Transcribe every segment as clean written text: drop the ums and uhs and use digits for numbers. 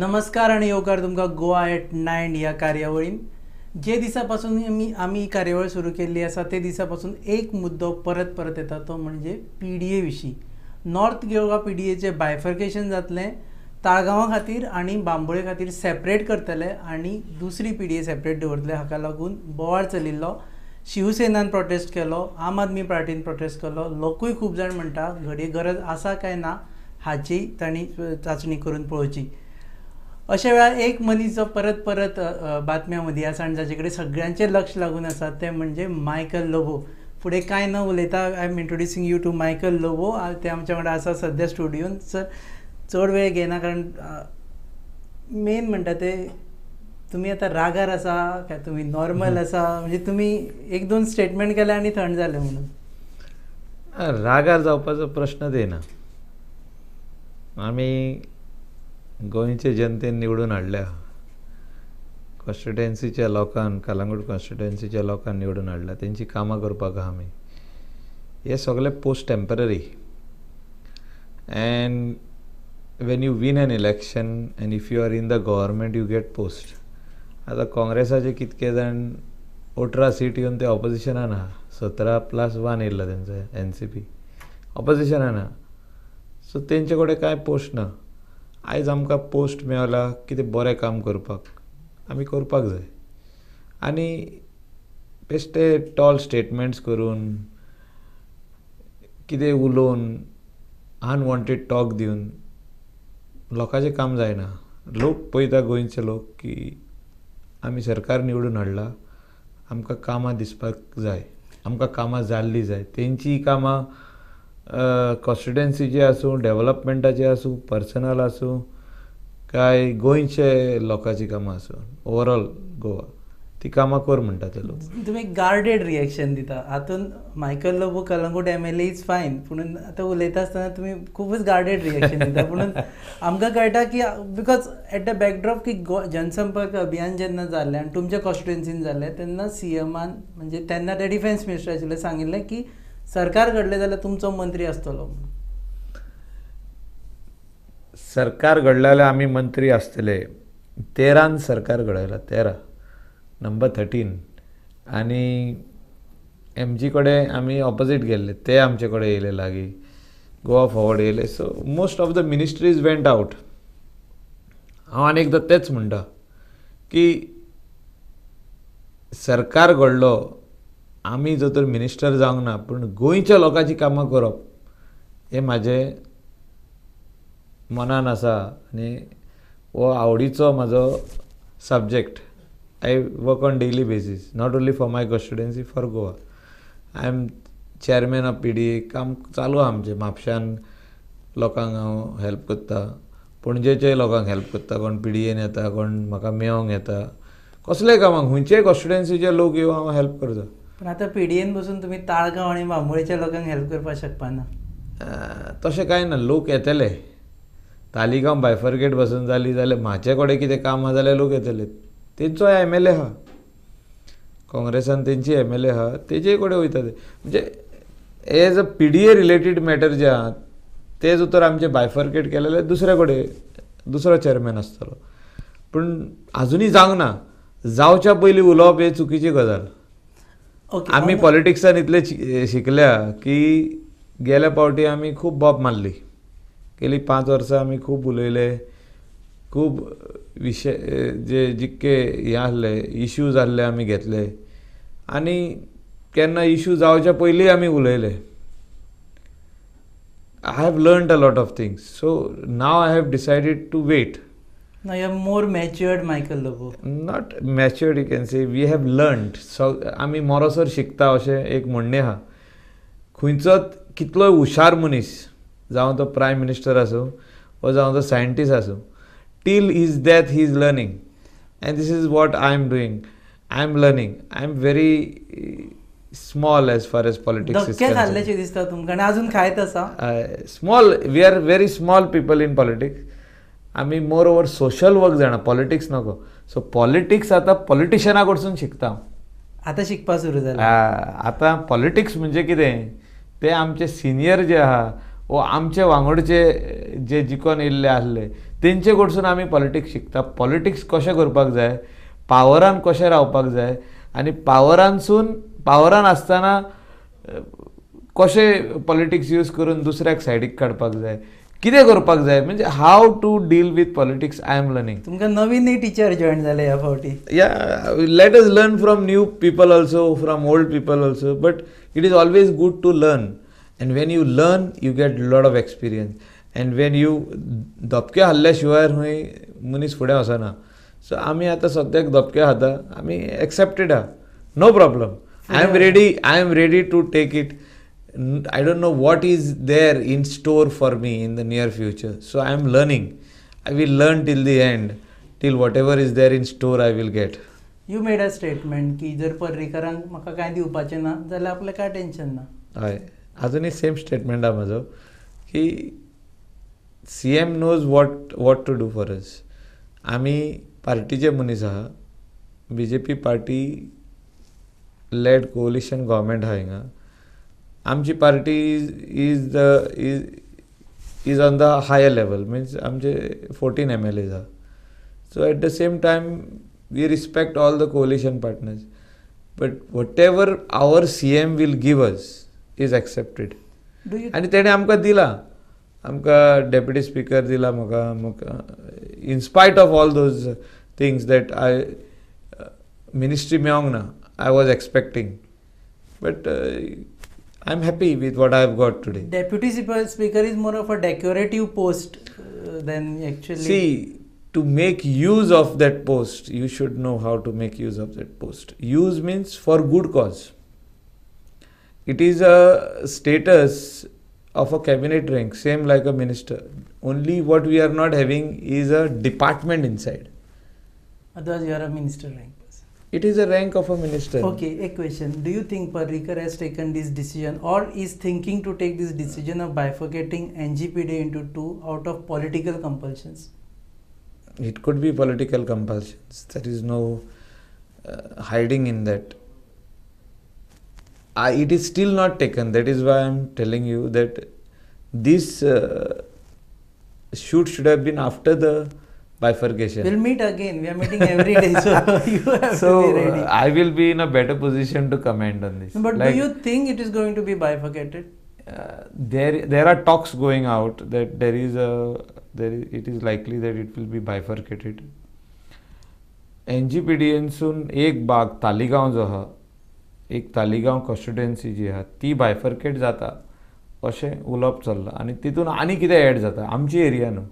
नमस्कार आनी येवकार तुमकां गोवा एट 9 ह्या कार्यावळीन. जे दिसा पासून आमी ही कार्यावळ सुरू केल्ली आसा ते दिसा पासून एक मुद्दो परत परत येता तो म्हणजे पीडीए विशीं. नॉर्थ गोवा पीडीएचें बायफर्केशन जातलें, ताळगांवा खातीर आनी बांबोळे खातीर सेपरेट करतले आनी दुसरी पीडीए सेपरेट दवरतले. हाका लागून बोवाळ चलिल्लो, शिवसेनान प्रोटेस्ट केलो, आम आदमी पार्टीन प्रोटेस्ट केलो, लोकूय खूब जाण म्हणटा घडये गरज आसा काय ना हाची तांणी चांचणी करून पळोवची. अशा वेळार एक मनीस जो परत परत बातम्यां मदीं आसा आनी जाचे कडेन सगळ्यांचें लक्ष लागून आसा तें म्हणजे मायकल लोबो. फुडें कांय न उलयता I am introducing you to Michael Lobo. ते आमच्या वांगडा आसा सद्या स्टुडियोन. सर, चड वेळ घेयना कारण मेन म्हणटा ते तुमी आतां रागार आसा काय तुमी नॉर्मल आसा, म्हणजे तुमी एक दोन स्टेटमेंट केले आनी थंड जाले म्हणून. रागार जावपाचो प्रश्नच येना. आमी गोंयचे जनतेन निवडून हाडल्या, कॉन्स्टिट्युएन्सीच्या लोकान, कलंगूट कॉन्स्टिट्युएन्सीच्या लोकान निवडून हाडल्या, तेंची कामां करपाक आहा आमी. हे सगळे post temporary and when you win an election and if you are in the government you get post. आतां काँग्रेसाचे कितके जाण 18 सीट येवन ते ऑपोजिशनान आहा, 17+1 येयल्लो तेंचो एनसीपी ऑपोजिशनान आहा. सो तेंचे कडेन कांय पोस्ट ना. आयज आमकां पोस्ट मेवला कितें बरें काम करपाक, आमी करपाक जाय. आनी बेश्टे टॉल स्टेटमेंट्स करून कितें उलोवन अनवॉन्टेड टॉक दिवन लोकांचें काम जायना. लोक पळयता, गोंयचे लोक, की आमी सरकार निवडून हाडला, आमकां कामां दिसपाक जाय, आमकां कामां जाल्लीं जाय. तेंचीं कामां कॉन्स्टिट्युएन्सीची आसूं, डेवलपमेंटाची आसूं, पर्सनल आसूं, काय गोंयचे लोकांची कामां आसूं, ओवरऑल गोवा ती कामां कर म्हणटा ते लोक. तुमी गार्डेड रिएक्शन दिता हातून. Michael Lobo Calangute MLA is fine, पूण आतां उलयता आसतना तुमी खुबूच गार्डेड रिएक्शन दिता. पुणून आमकां कळटा की because at the backdrop की जनसंपर्क अभियान जेन्ना जाल्लें आनी तुमच्या कॉन्स्टिट्युएन्सीन जाल्लें तेन्ना सीएमान, म्हणजे तेन्ना ते डिफेन्स मिनिस्टर आशिल्ले, सांगिल्लें की सरकार घडलें जाल्यार तुमचो मंत्री आसतलो. सरकार घडलें जाल्यार आमी मंत्री आसतले. 13 सरकार घडयलां, 13, नंबर 13. आनी एमजी कडेन आमी ऑपोजीट गेल्ले, ते आमचे कडेन येयले लागीं, गोवा फॉरवर्ड येयले. So most of the ministries went out. हांव आनी एकदां तेच म्हणटा की सरकार घडलो, आमी जर तर मिनिस्टर जावंक ना, पूण गोंयच्या लोकांची कामां करप हें म्हाजें मनान आसा आनी हो आवडीचो म्हाजो subject. I work on daily basis, not only for my constituency, for Goa. I am chairman of PDA. काम चालू आहा आमचें. म्हापशान लोकांक हांव हेल्प करता, पणजेच्याय लोकांक हेल्प करता. कोण पीडीएन येता, कोण म्हाका मेळोंक येता, कसलेय कामाक खंयचेय कॉन्स्टिट्युएन्सीचे लोक येवन हांव हेल्प करता. पण आतां पीडीएन बसून तुमी ताळगांव आनी बांबोळेच्या लोकांक हेल्प करपाक शकपाना. तशें कांय ना, लोक येतले. तालिगांव बायफर्केट बसून जाली जाल्यार म्हाजे कडेन कितें काम आहा जाल्यार लोक येतले. तेंचो एमएलए आहा, काँग्रेसान तेंची एमएलए आहा, तेजे कडेन वयता ते. म्हणजे as a PDA related matter जे आहा ते जर तर आमचे बायफर्केट केले जाल्यार दुसरे कडेन दुसरो चेअरमॅन आसतलो. पूण आजुनूय जावंक ना. जावच्या पयलीं उलोवप हें चुकीची गजाल. आमी पॉलिटिक्सान इतले शिकल्या की गेल्या पावटी आमी खूब बोब मारली. गेली 5 वर्सां आमी खूब उलयले, खूब विशय जे जितके हे आहले इश्यूज आहले आमी घेतले आनी केन्ना इश्यू जावच्या पयलीं आमी उलयले. I have learned a lot of things, so now I have decided to wait. Now you are more matured, Michael Lobo. Not matured, you can say we have learned. So आमी मोरोसर शिकता अशें एक म्हणणें आहा. खंयचोच कितलोय हुशार मनीस, जावं तो प्रायम मिनिस्टर आसूं वा जावं तो सायंटिस्ट आसूं, till his death he is learning, and this is what I am doing. I am learning. I am very small as far as politics is धक्के concerned. खाल्लेशे दिसता तुमकां आनी अजून खायत आसा. Small, we are very small people in politics. आमी more over social work जाणा, politics नको. सो पॉलिटिक्स आतां पॉलिटिशना कडसून शिकता हांव. आतां शिकपाक सुरू जालें. आतां पॉलिटिक्स म्हणजे कितें तें आमचे सिनियर जे आहा वो आमचे वांगडचे जे जिखोन येयल्ले आसले तेंचे कडसून आमी पॉलिटिक्स शिकता. पॉलिटिक्स कशें करपाक जाय, पावरान कशें रावपाक जाय आनी पावरान आसतना कशें पॉलिटिक्स यूज करून दुसऱ्याक सायडीक काडपाक जाय, कितें करपाक जाय, म्हणजे how to deal with politics I am learning. तुमकां नवीन टिचर जॉयन जाले ह्या फावटी. Yeah, let us learn from new people also, from old people also, but it is always good to learn. And when you learn, you get a lot of experience. And when you धपके हाडल्या शिवाय खंय मनीस फुडें वचना. So आमी आतां सद्याक धपके खाता, आमी एक्सेप्टेड आहा, no problem. I am ready to take it. I don't know what is there in store for me in the near future. So I am learning. I will learn till the end, till whatever is there in store I will get. You made a statement की जर पर्रीकरांक म्हाका कांय दिवपाचें ना जाल्यार आपलें कांय tension ना. हय, आजुनूय सेम स्टेटमेंट आहा म्हाजो की CM knows what to do for us. आमी पार्टीचे मनीस आहा, BJP party led coalition government आहा हिंगा. आमची party is on the higher level, means आमचे 14 MLAs आहा. So at the same time we respect all the coalition partners, but whatever our CM will give us is accepted. आनी तेणें आमकां दिलां, आमकां डेप्युटी स्पीकर दिला म्हाका, म्हाका in spite of all those things that I ministry मेळोंक ना, I was expecting, but I am happy with what I have got today. Deputy speaker is more of a decorative post than actually. See, to make use of that post, you should know how to make use of that post. Use means for good cause. It is a status of a cabinet rank, same like a minister. Only what we are not having is a department inside. Otherwise, you are a minister rank person. It is a rank of a minister. Okay, a question. Do you think Parrikar has taken this decision or is thinking to take this decision of bifurcating NGPDA into two out of political compulsions? It could be political compulsions. There is no hiding in that. It is still not taken. That is why I am telling you that this shoot should have been after the bifurcation. We'll meet again. We are meeting every day, so you have to be ready. I will be in a better position to comment on this. But do you think it is going to be bifurcated? There are talks going out that it is likely that it will be bifurcated. NGPDA एक बाग तालिगांव जो आहा, एक Taleigao constituency जी आहा ती bifurcate जाता अशें उलोवप चल्लां आनी तितून आनी कितें एड जाता, आमची एरिया न्हू,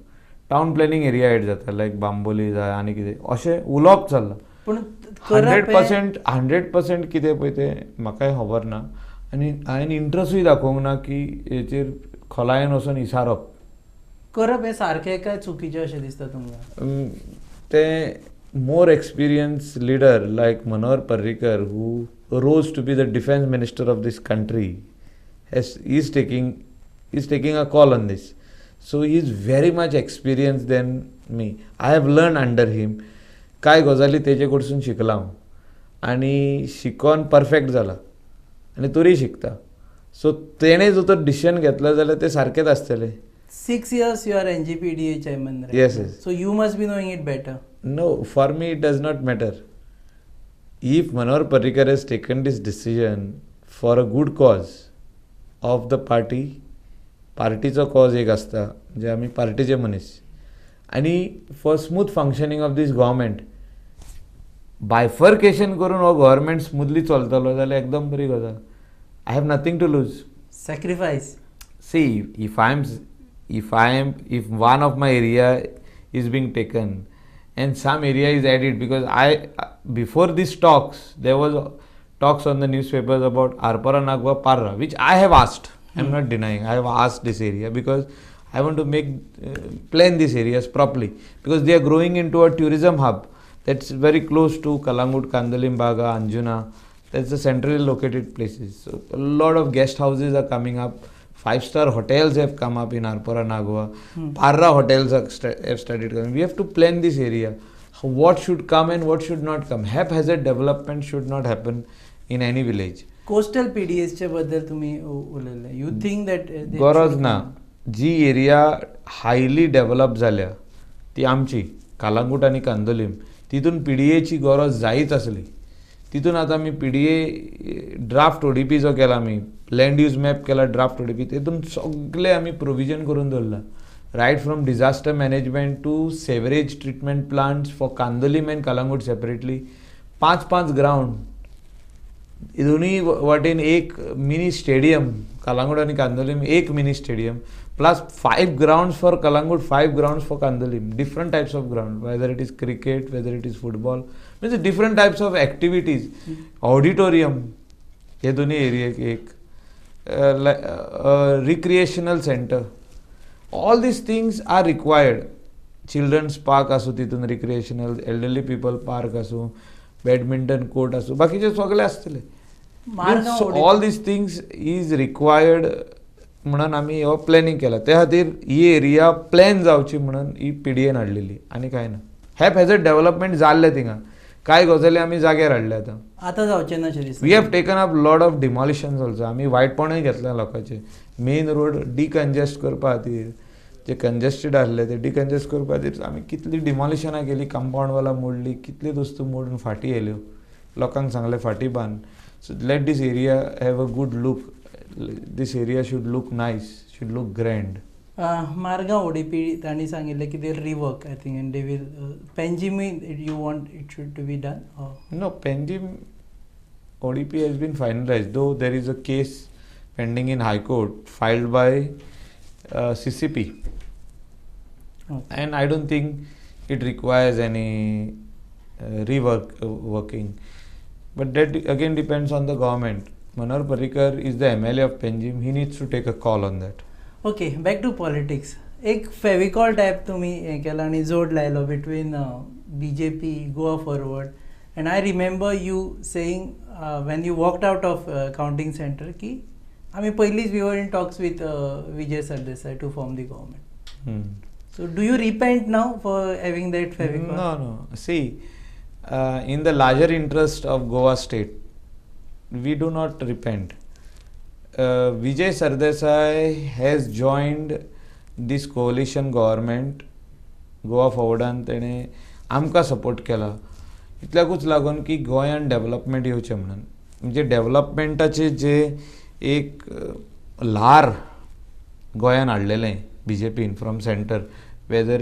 टावन प्लॅनिंग एरिया एड जाता, लायक बांबोली जाय आनी कितें अशें उलोवप चल्लां. पूण 100% कितें पळय तें म्हाकाय खबर ना आनी हांवें इंट्रस्टूय दाखोवंक ना की हेचेर खोलायेन वचून इसारप करप हें सारकें काय चुकीचें अशें दिसता तुमकां? तें more experienced leader like Manohar Parrikar, who rose to be the defense minister of this country, is taking a call on this. So he is very much experienced than me. I have learned under him. काय गजाली तेजे कडसून शिकला हांव आनी शिकोन perfect जाला आनी तोरी शिकता. सो तेणें जर तर डिसिजन घेतला जाल्यार तें सारकेंच आसतलें. 6 years you are NGPDA chairman, right? Yes, yes. So you must be knowing it better. No, for me it does not matter. If Manohar Parrikar has taken this decision for a good cause of the party, पार्टीचो cause एक आसता, म्हणजे आमी पार्टीचे मनीस, आनी for smooth functioning of this government, bifurcation करून हो government smoothly चलतलो जाल्यार एकदम बरी गजाल. I have nothing to lose. Sacrifice. See, if one of my area is being taken and some area is added, because before these talks, there was talks on the newspapers about Arpora Nagwa Parra, which I have asked. I am not denying. I have asked this area because I want to make plan these areas properly, because they are growing into a tourism hub that's very close to Kalangut, Candolim, Baga, Anjuna. That's the centrally located places. So a lot of guest houses are coming up. 5-star hotels have come up in Arpora Nagwa. Parra hotels have started coming. We have to plan this area. What should come and what should not come. Haphazard development should not happen in any village. Coastal PDAs चे बद्दल तुम्ही उलयले. You think that गरज ना. जी area highly develop जाल्या ती आमची कालांगूट आनी कांदोलीम, तितून पीडीएची गरज जायच आसली. तितून आतां आमी पीडीए ड्राफ्ट ओडीपी जो केला, आमी लँड यूज मॅप केला ड्राफ्ट ओडीपी, तितून सगळे आमी प्रोविजन करून दवरलां, right from disaster management to sewerage treatment plants for Candolim and Calangute separately. पांच पांच ग्रावंड दोन्ही वाटेन, एक मिनी स्टेडियम कालांगूट आनी कांदोलीम, एक mini stadium, plus five grounds for Calangute, five grounds for Candolim, different types of ground, whether it is cricket, whether it is football, means different types of activities. Auditorium हे दोन्ही एरियेक एक, recreational centre, all these things are required. Children's park आसूं तितून, recreational elderly people park आसूं, badminton court आसूं, बाकीचे सगळे आसतले. All these things is required म्हणून आमी हो प्लॅनिंग केला. त्या खातीर ही एरिया प्लॅन जावची म्हणून ही पीडीएन हाडलेली आनी कांय ना. हॅपहॅझर्ड डेव्हलपमेंट जाल्लें थिंगा, कांय गजाली आमी जाग्यार हाडल्या आतां. आतां जावचें ना शें दिसता. We have taken up lot of demolitions also. आमी वायटपणूय घेतलां लोकांचें मेन रोड डिकंजेस्ट करपा खातीर. जे कंजेस्टेड आसले ते डिकंजेस्ट करपा खातीर आमी कितलीं डिमॉलिशनां केली, कंपावंड वॉलां मोडली, कितली वस्तू मोडून फाटीं येयल्यो, लोकांक सांगलें फाटीं बांद. So let this area have a good look. This area should look nice, should look grand. Margao ODP तांणी सांगिल्लें की they rework, I think, and they will. पेंजिमूय you want it should to be done? No, Panjim ODP has been finalized, though there is a case pending in High Court filed by CCP. And I don't think it requires any rework working. But that again depends on the government. Manohar Parrikar is the MLA of Panjim. He needs to take a call on that. Okay, back to politics. एक Fevicol type तुमी हें केला आनी जोड लायलो between BJP, Goa Forward, and I remember you saying when you walked out of counting centre की आमी पयलींच we were in talks with Vijay Sardesai to form the government. So do you repent now for having that Fevicol? No. See, in the larger interest of Goa state, we do not repent. Vijay Sardesai has joined this coalition government. Goa फॉवर्डान तेणें आमकां support केला इतल्याकूच लागून की गोंयान development येवचें म्हणून. म्हणजे डेवलपमेंटाचे जे एक ल्हार गोंयान हाडलेलें बीजेपीन from centre, whether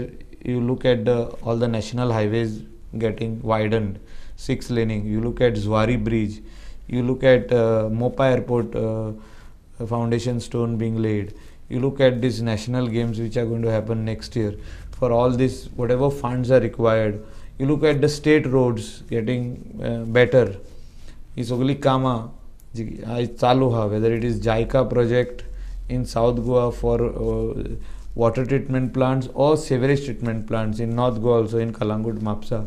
you look at the all the national highways getting widened, six laning, you look at Zuari Bridge, you look at Mopa Airport foundation stone being laid, you look at these national games which are going to happen next year. For all this, whatever funds are required, you look at the state roads getting better. ही सगळी कामां जी आयज चालू आहा, whether it is JICA project in South Goa for water treatment plants or sewerage treatment plants in North Goa also, in Calangute, Mapusa.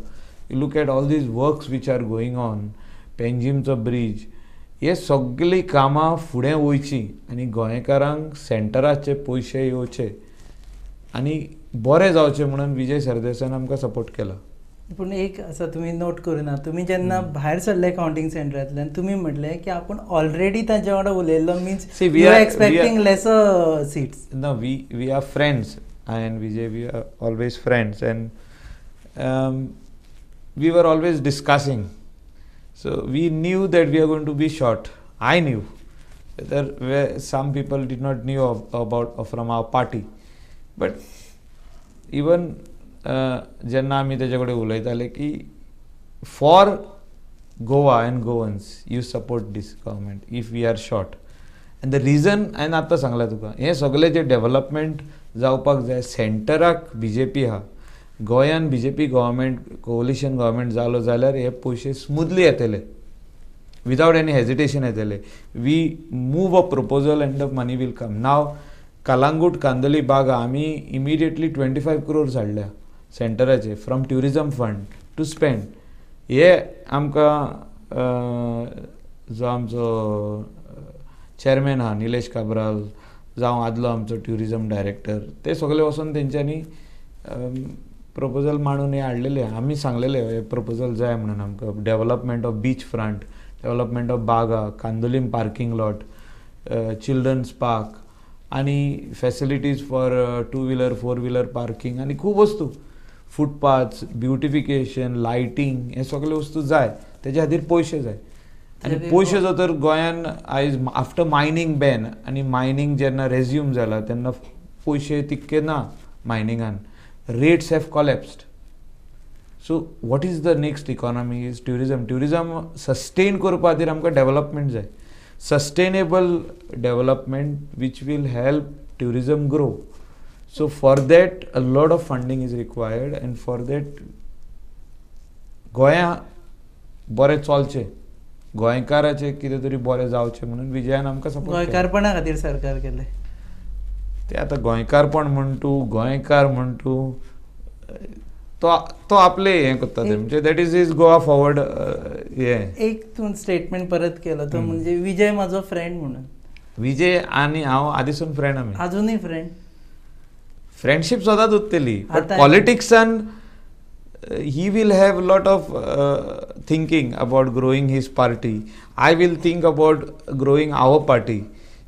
You look at all these works which are going on, पेंजीमचो bridge, हे सगळीं कामां फुडें वयचीं आनी गोंयकारांक सेंटराचे पयशे येवचे आनी बरें जावचें म्हणून विजय सरदेसायान आमकां सपोर्ट केला. पूण एक आसा, तुमी नोट करुना, तुमी जेन्ना भायर सरले कावंटींग सेंटरांतल्यान तुमी म्हटलें की आपूण ऑलरेडी तांच्या वांगडा उलयल्लो, means See, we you are are- we expecting are- lesser seats. No, we are friends. I and Vijay, we are always friends, and we were always discussing. So we knew that we are going to be short. I knew. There were some people did not knew about from our party, but even जेन्ना आमी तेजे कडेन उलयताले की for Goa and Goans, you support this government if we are short. And the reason हांवें आतां सांगलां तुका, हें सगळें जें डेवलपमेंट जावपाक जाय, सेंटराक बी जे पी आहा, गोंयान BJP government, coalition government जालो जाल्यार हे पयशे स्मुथली येतले, विदावट एनी हेजिटेशन येतले. We move a proposal and the money will come. Now Calangute, Candolim, Baga आमी इमिडिएटली 25 क्रोर्स हाडल्या सेंटराचे from tourism fund to spend. हे आमकां जो आमचो चॅरमॅन आहा निलेश काब्राल, जावं आदलो आमचो ट्युरिजम डायरेक्टर, ते सगळे वचोन तेंच्यांनी प्रपोजल मांडून हे हाडलेले. आमी सांगलेले हे प्रपोजल जाय म्हणून आमकां, development of beach front, development of Baga, Candolim parking lot, children's park. आनी facilities for two wheeler, four wheeler parking आनी खूब वस्तू, फुटपाथ्स, ब्युटिफिकेशन, लायटींग, हे सगळे वस्तू जाय. तेज्या खातीर पयशे जाय आनी पयशे जर तर गोंयान आयज आफ्टर मायनींग बॅन आनी मायनींग जेन्ना रेज्यूम जाला तेन्ना पयशे तितके ना मायनिंगान, rates have collapsed. So what is the next economy is tourism. Tourism sustain करपा खातीर आमकां डेवलपमेंट जाय, sustainable development which will help tourism grow. So for that a lot of funding is required and for that गोंया बरें चलचें, गोंयकाराचें कितें तरी बरें जावचें म्हणून विजयान आमकां सपोर्ट. गोंयकारपणा खातीर सरकार केलें. ते आतां गोंयकारपण म्हण तूं, गोंयकार म्हण तूं, तो तो आपले हें करता ते, म्हणजे that is is Goa Forward हें. एक तूं स्टेटमेंट परत केलो तो म्हणजे विजय म्हाजो फ्रेंड म्हणून. विजय आनी हांव आदीसून फ्रेंड आमी. अजूनय फ्रेंड? फ्रेंडशीप सदांच उरतली, but पॉलिटिक्सान he will have lot of thinking about growing his party, I will think about growing our party.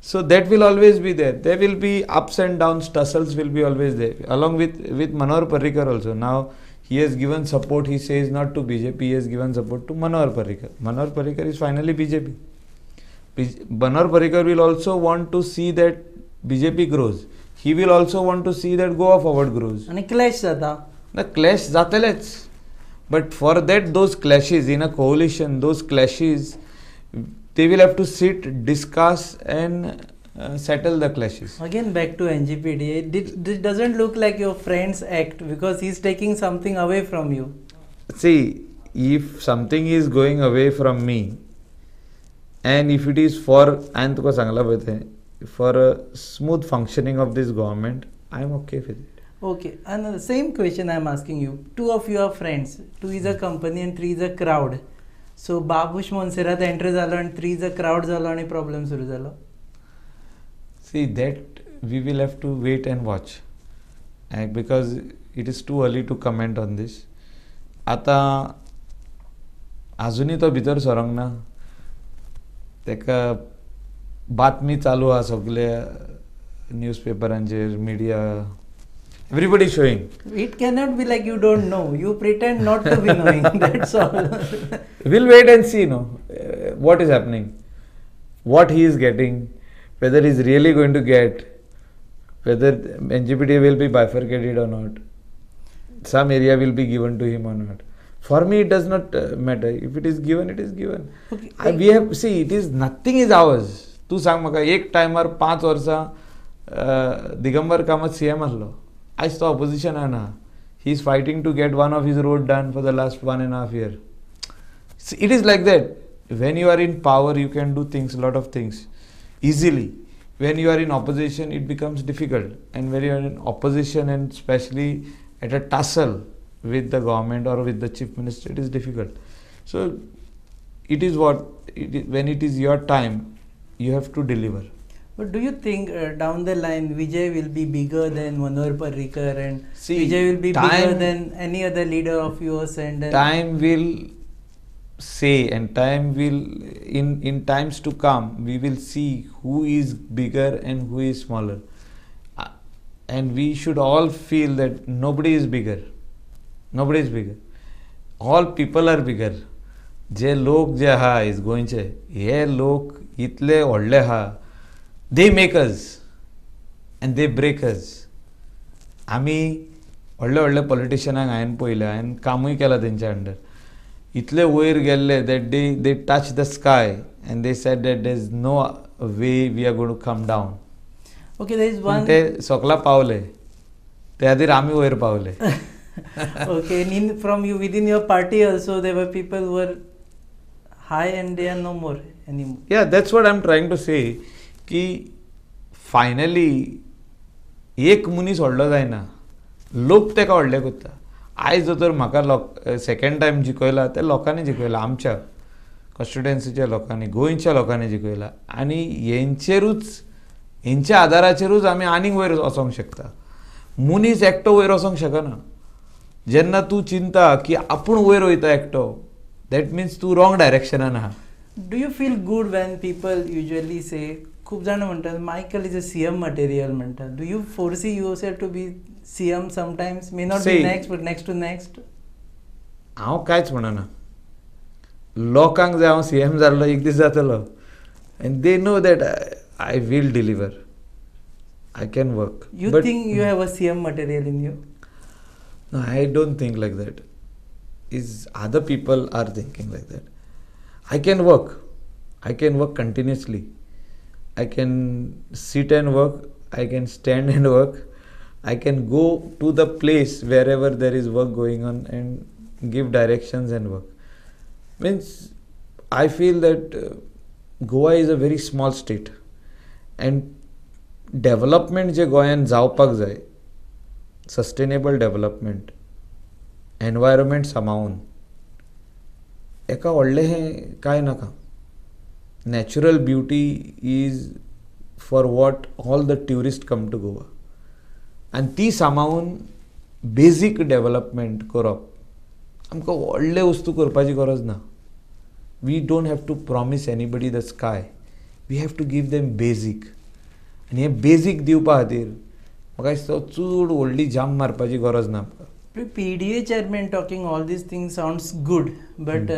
So that will always be there. There will be ups and downs, tussles will be always there. Along with Manohar Parrikar also. Now he has given support, he says, not to BJP, he has given support to Manohar Parrikar. Manohar Parrikar is finally BJP. Manohar Parrikar will also want to see that BJP grows. He will also want to see that Goa Forward grows. आनी clash जाता. ना, clash जातलेच, but for that those clashes in a coalition, those clashes they will have to sit, discuss and settle the clashes. Again back to NGPDA, this doesn't look like your friend's act because he's taking something away from you. See, if something is going away from me and if it is for, हांवें तुका सांगलां पळय तें, for a smooth functioning of this government, I am okay with it. Okay, and the same question I am asking you. Two of you are friends, two is a company and three is a crowd. So Babush Monserrate enter जालो आनी three is a crowd जालो आनी problem सुरू जालो. See, that we will have to wait and watch, because it is too early to comment on this. आतां आजुनूय तो भितर सरोंक ना, ताका बातमी चालू आहा सगल्या news पेपरांचेर, media, everybody showing. It cannot be like you don't know. You pretend not to be knowing. That's all. We'll wait and see, no, what is happening, what he is getting, whether he is really going to get, whether NGPDA will be bifurcated or not, some area will be given to him or not. For me, it does not matter. If it is given, it is given. Okay. We have, see, it is nothing is ours. तूं सांग म्हाका, एक टायमार 5 वर्सां Digambar Kamat CM आसलो, आयज तो ऑपोजिशनान आहा. He is fighting to get one of his road done for the last 1.5 year. It is like that. When you are in power, you can do things, lot of things easily. When you are in opposition, it becomes difficult. And when you are in opposition, and especially at a tussle with the government or with the chief minister, it is difficult. So it is what it is, when it is your time, you have to deliver. But do you think down the line Vijay will be bigger than Manohar Parrikar and See, Vijay will be time, bigger than any other leader of yours? And then time will say, and time will, in times to come, we will see who is bigger and who is smaller. And we should all feel that nobody is bigger. Nobody is bigger. All people are bigger. जे लोक जे आहा आयज गोंयचे, हे लोक इतले व्हडले आहा, they make us and they break us. आमी व्हडले व्हडले पॉलिटिशियनांक हांवें पळयल्या, हांवें कामूय केलां तेंच्या अंडर, इतले वयर गेल्ले that they touch the sky and they said that there is no way we are going to come down. Okay, there is one. ते सकला पावले, त्या खातीर आमी वयर पावले. Okay, and in from you within your party also there were people who were high and they are no more anymore. Yeah, that's what I'm trying to say. की finally एक मनीस व्हडलो जायना, लोक तेका व्हडले करता. आयज जर तर म्हाका लोक सेकेंड टायम जिखयला, ते लोकांनी जिखयला, आमच्या कॉन्स्टिट्युएन्सीच्या लोकांनी, गोंयच्या लोकांनी जिखयला, आनी हेंचेरूच, हेंच्या आदाराचेरूच आमी आनीक वयर वचोंक शकता. मनीस एकटो वयर वचोंक शकना. जेन्ना तूं चिंता की आपूण वयर वयता एकटो, that means तूं रॉंग डायरेक्शनान आहा. Do you feel good when people usually say खूब जाण म्हणटात Michael is a CM material म्हणटात. Do you foresee yourself to be CM sometimes? May not be next but next to next. हांव कांयच म्हणना. लोकांक जाय हांव सीएम जाल्लो एक दीस जातलो and they know that I will deliver, I can work. You think you have a CM material in you? No, I don't think like that. Is other people are thinking like that. I can work. I can work continuously. I can sit and work. I can stand and work. I can go to the place wherever there is work going on and give directions and work. Means I feel that Goa is a very small state and development जे गोंयान जावपाक जाय, sustainable development, environment सांबाळून, एका व्हडलें हें कांय नाका. Natural beauty is for what all the tourist come to Goa आनी ती सांबाळून बेजीक डेव्हलपमेंट करप, आमकां व्हडले वस्तू करपाची गरज ना. We don't have to promise anybody the sky, we have to give them basic. आनी हें बेजीक दिवपा खातीर म्हाका दिसता चड व्हडली जाम मारपाची गरज ना आमकां. PDA chairman talking all these things sounds good, but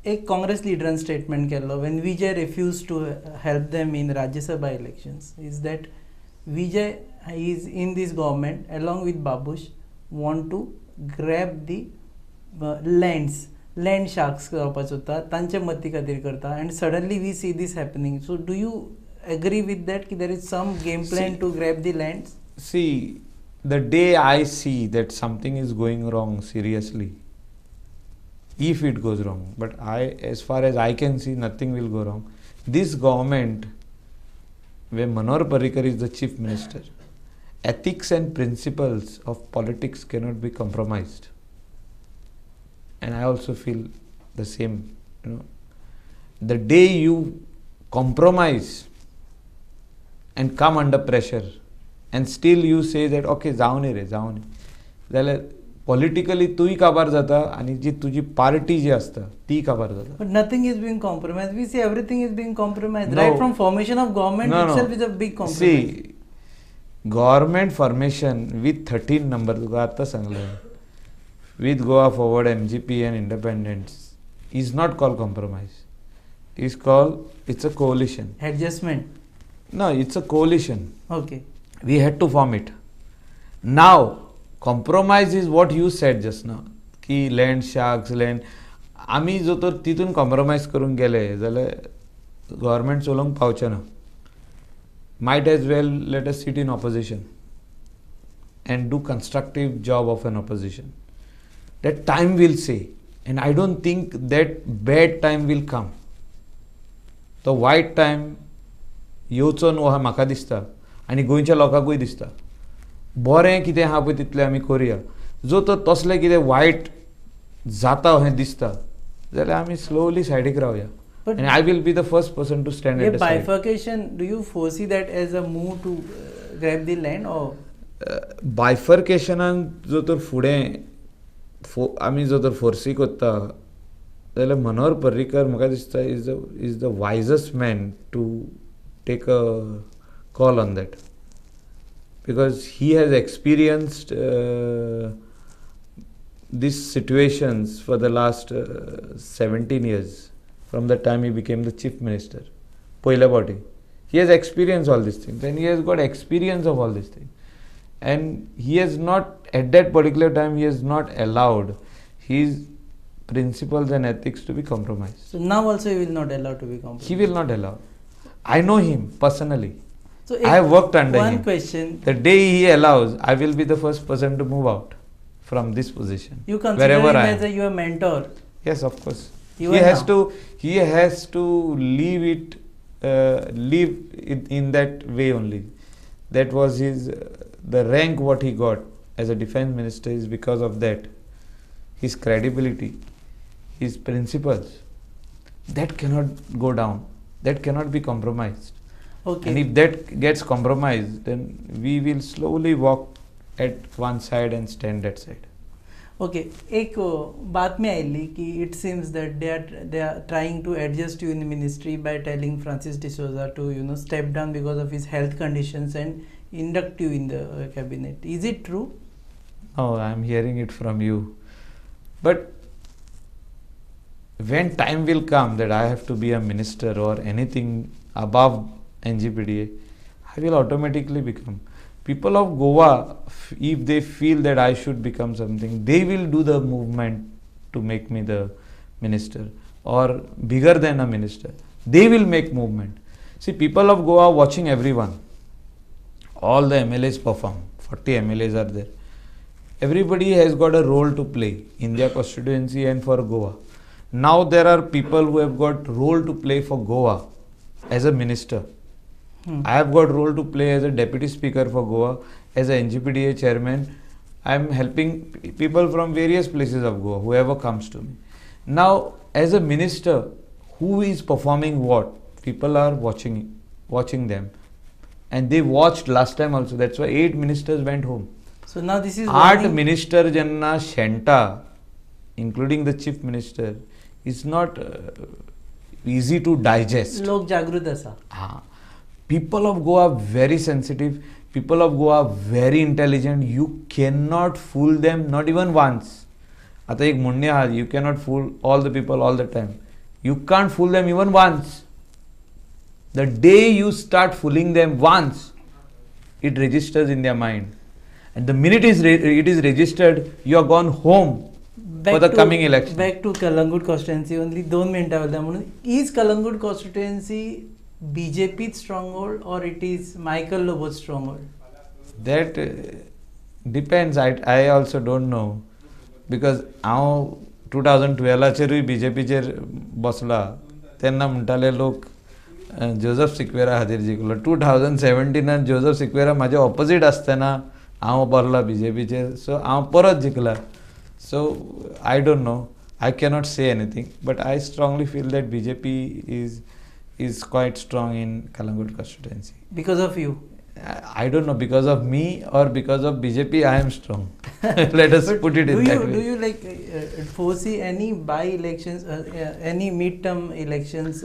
एक काँग्रेस लिडरान स्टेटमेंट केल्लो when Vijay refuse to help them in Rajya Sabha elections is that Vijay is in this government along with Babush want to grab the lands, land sharks जावपाक सोदता, तांच्या मती खातीर करता and suddenly we see this happening. So do you agree with that की there is some game plan to grab the lands? See, the day I see that something is going wrong seriously, if it goes wrong, but I, as far as I can see, nothing will go wrong. This government, where Manohar Parrikar is the chief minister, ethics and principles of politics cannot be compromised. And I also feel the same, you know. The day you compromise and come under pressure and still you say that okay, जावं रे जावं, जाल्यार politically तूंय काबार जाता आनी जी तुजी पार्टी जी आसता ती काबार जाता. But nothing is being compromise. We see everything is being compromise right from formation of government itself is a big compromise. See, government formation with 13 number तुका आतां सांगलें, with Goa Forward, MGP and independents is not called compromise. Is called, it's a coalition. Adjustment. No, it's a coalition. Okay. We had to form it. Now, compromise is what you said just now, की land sharks land, आमी जो तर तितून compromise करूंक गेले जाल्यार government चलोवंक पावचें ना. Might as well let us sit in opposition and do constructive job of an opposition. That time will say, and I don't think that bad time will come. तो वायट टायम येवचो न्हू अशें म्हाका दिसता आनी गोंयच्या लोकांकूय दिसता. बरें कितें आहा पळय तितलें आमी करुया. जो तर तसलें कितें वायट जाता अशें दिसता जाल्यार आमी स्लोली सायडीक रावया. And I will be the first person to stand at the side. Bifurcation, do you foresee that as a move to grab the land or? बायफर्केशनान जो तर फुडें आमी जो तर फोर्सी कोत्ता जाल्यार मनोहर पर्रीकर म्हाका दिसता is the wisest man to take a call on that, because he has experienced these situations for the last 17 years from the time he became the chief minister. Poila Bhati. He has experienced all these things and he has got experience of all these things. And he has not, at that particular time, he has not allowed his principles and ethics to be compromised. So now also he will not allow to be compromised? He will not allow. I know him personally. So I have worked under him. One question. The day he allows, I will be the first person to move out from this position. You consider him as your mentor? Yes, of course. He has to leave it, leave it in that way only. That was his, the rank what he got as a defense minister is because of that. His credibility, his principles, that cannot go down. That cannot be compromised. Okay. And if that gets compromised, then we will slowly walk at one side and stand that side. Okay, एक बातमी आयिल्ली की it seems that they are trying to adjust you in ministry by telling Francis D'Souza to step down because of his health conditions and induct you in the cabinet. Is it true? No, I am hearing it from you. But when time will come that I have to be a minister or anything above NGPDA, I will automatically become. People of Goa, if they feel that I should become something, they will do the movement to make me the minister or bigger than a minister. They will make movement. See, people of Goa are watching everyone. All the MLAs perform. 40 MLAs are there. Everybody has got a role to play in their constituency and for Goa. Now there are people who have got role to play for Goa as a minister. I have got role to play as a deputy speaker for Goa, as a NGPDA chairman. I am helping people from various places of Goa, whoever comes to me. Now, as a minister, who is performing what? People are watching them. And they watched last time also. That's why 8 ministers went home. So now this is 8 minister janna shenta, including the chief minister, is not easy to digest. Lok jagrut asa. Ha. People of Goa are very sensitive. People of Goa are very intelligent. You cannot fool them, not even once. Ata ek munne ha, you cannot fool all the people all the time. You can't fool them even once. The day you start fooling them once, it registers in their mind. And the minute it is registered, you are gone home for the coming election. Back to Calangute constituency, only 2 minutes. Is Calangute constituency BJP's stronghold or it is Michael Lobo's stronghold? That depends. I also don't know. Because हांव 2012 चेरूय बीजेपीचेर बसला तेन्ना म्हणटाले लोक Joseph Sequeira खातीर जिखलो. 2017 Joseph Sequeira म्हाजे opposite आसतना हांव Barla बीजेपीचेर, so हांव परत जिखला. So I don't know, I cannot say anything, but I strongly feel that BJP is quite strong in Calangute constituency. Because of you? I don't know, because of me or because of BJP, I am strong. Let us put it in that way. Do you like foresee any by-elections, any mid-term elections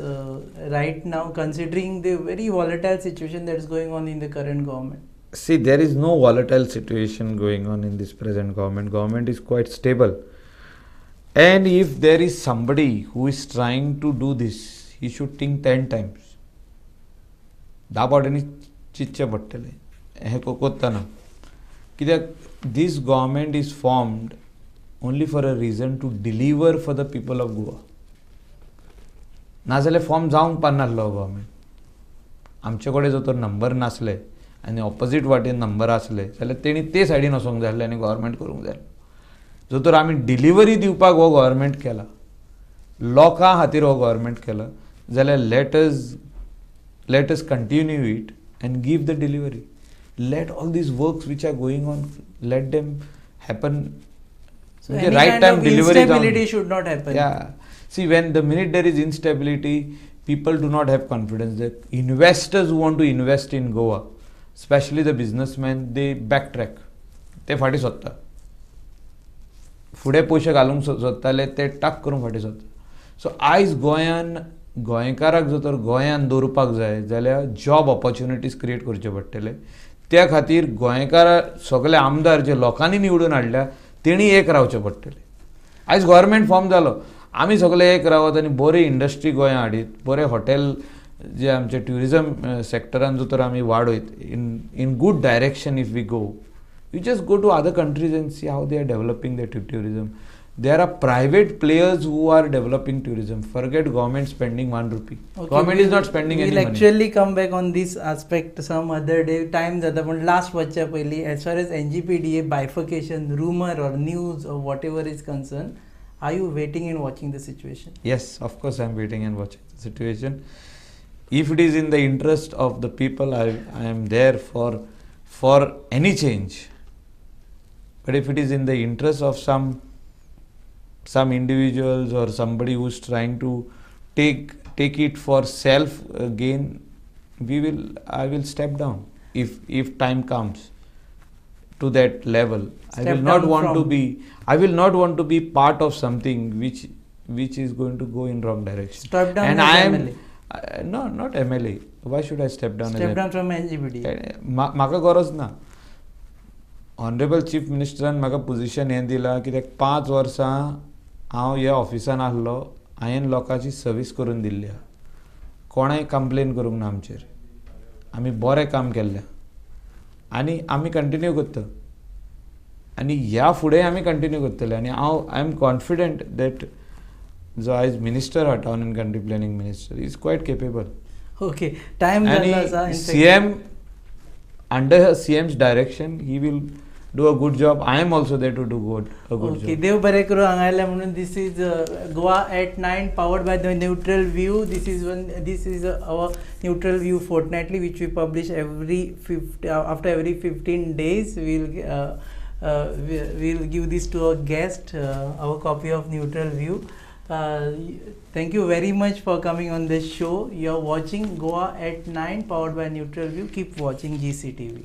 right now, considering the very volatile situation that is going on in the current government? See, there is no volatile situation going on in this present government. Government is quite stable. And if there is somebody who is trying to do this, he should think 10 times. धा पावटींनी चिंतचें पडटलें हें कोत्तना, कित्याक this government is formed only for a reason to deliver for the people of Goa. नाजाल्यार form जावंक पारनासलो government. आमचे कडेन जर तर नंबर नासले आनी ऑपोजीट वाटेन नंबर आसले जाल्यार तेणी ते सायडीन वचोंक जाय आसलें आनी गव्हर्मेंट करूंक जाय. जर तर आमी डिलिव्हरी दिवपाक हो गव्हर्मेंट केला, लोकां खातीर हो गव्हर्मेंट केला, जाल्यार let us continue it and give the delivery. Let all these works which are going on, let them happen. So any right kind time of delivery instability should not happen. Yeah. See, when the minute there is instability, people do not have confidence. The investors who want to invest in Goa, especially the businessmen, they backtrack. ते फाटी सोदता, फुडें पयशे घालूंक सोदताले ते टाक करून फाटी सोदता. सो आयज गोंयान गोंयकाराक जर तर गोंयान दवरपाक जाय जाल्यार जॉब ऑपॉर्च्युनिटीज क्रिएट करचे पडटले. त्या खातीर गोंयकार सगळे आमदार जे लोकांनी निवडून हाडल्या तेणी एक रावचें पडटलें. आयज गव्हर्मेंट फॉर्म जालो, आमी सगळे एक रावत आनी बरी इंडस्ट्री गोंयां हाडीत, बरें हॉटेल जे आमचे ट्युरिजम सेक्टरान जर तर आमी वाडयत in good direction if we go. You just go to other countries and see how they are developing their tourism. There are private players who are developing tourism. Forget government spending 1 rupee. Okay, government is not spending any money. We'll actually come back on this aspect some other day. Time jata, but last vacha pahili, as far as NGPDA bifurcation rumor or news or whatever is concerned, are you waiting and watching the situation? Yes, of course I am waiting and watching the situation. If it is in the interest of the people, I am there for any change. But if it is in the interest of some individuals or somebody who's trying to take it for self gain, I will step down if time comes. to that level. I Step will not down want to from- be, I will not want to be part of something which is going to go in wrong direction. Step down And as I am MLA. No, not MLA. Why should I step down? Step down from NGBDA. म्हाका गरज ना. Honourable chief मिनिस्टरान म्हाका position हें दिलां कित्याक 5 वर्सां हांव ह्या ऑफिसान आहलो, हांवें लोकांची सर्वीस करून दिल्ली आहा. कोणें कंप्लेन करूंक ना आमचेर. आमी बरें काम केल्लें आनी आमी कंटिन्यू करता आनी ह्या फुडें आमी कंटिन्यू करतले. आनी हांव I am confident that जो आयज मिनिस्टर आहा, Town and Country Planning Minister, is quite capable. Okay, time जाल्लो आसा. आणि CM, under CM's direction he will do a good job. I am also there to do good a good okay job. देव बरें करूं. हांगा आयले म्हणून. This is Goa at 9, powered by the Neutral View. This is our Neutral View fortnightly, which we publish every after every 15 days. We'll give this to our guest, our copy of Neutral View. Thank you very much for coming on this show. You're watching Goa at 9, powered by Neutral View. Keep watching GCTV.